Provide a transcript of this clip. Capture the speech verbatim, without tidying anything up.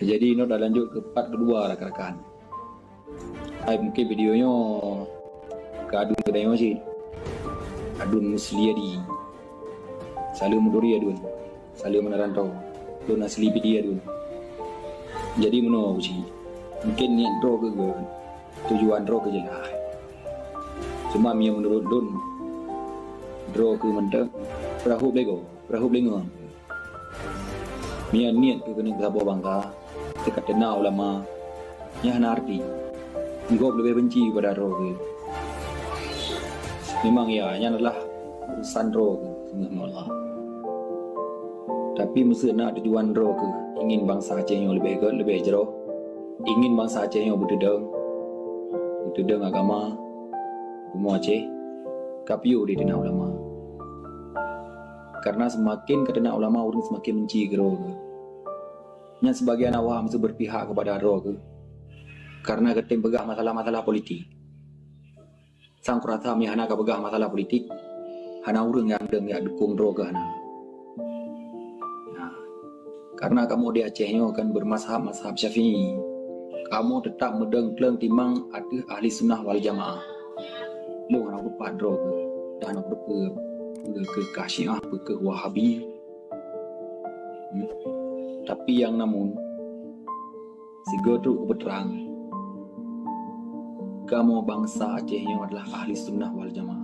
Jadi, nyoe talanjut keu part kedua, rakan-rakan. Hai, mungkin video nyoe keu aduen geutanyoe cit. Aduen Musliadi. Saleuem meuturi aduen. Saleuem meunan rantô. Lôn asli Pidie aduen. Jadi, meunoe Abusyik. Mungkin niet droe keuh, tujuan droe keuh jeulaih. Cuma meunyoe meunurot lôn, droe keuh mantong peurahô beulegoe, peurahô beulingong. Meunyoe niet keuh keuneuk saboh bansa, teuka teuna ulama, nyan hana arti. Gob leubeh benci pada droe keuh. Memang ya, nyan adalah urusan droe keuh singoh ngon Allah. Tapi meuseu na tujuan droe keuh ingin bansa Aceh nyoe leubeh gét, leubeh jroh, ingin bansa Aceh nyoe beuteudong, beuteudong agama, bumoe Aceh, ka piôh di teuna ulama. Karena seumaken ka teuna ulama, ureuëng seumaken benci keu droe keuh. Nyan seubagian awak meuseu beupihak keupada droe keuh, karena geutem peugah masalah-masalah politik. Sang kurasa meunyoe hana ka peugah masalah politik, hana ureuëng nyang deueng jak dukong droe keuh hana. Nah, karena kamoe di Aceh nyoe kan beurmazhab mazhab Syafi'i. Kamoe teutap meudong pleueng timang ateueh ahli sunnah wal jamaah. Lôn hana kupat droe keuh, dan hana kupeue, peue keuh ka Syiah, peue keuh Wahabi. Hmm. Tapi nyang namun, sigoe trok kupeutrang, kamoe bansa Aceh nyoe adalah ahli sunnah wal jamaah.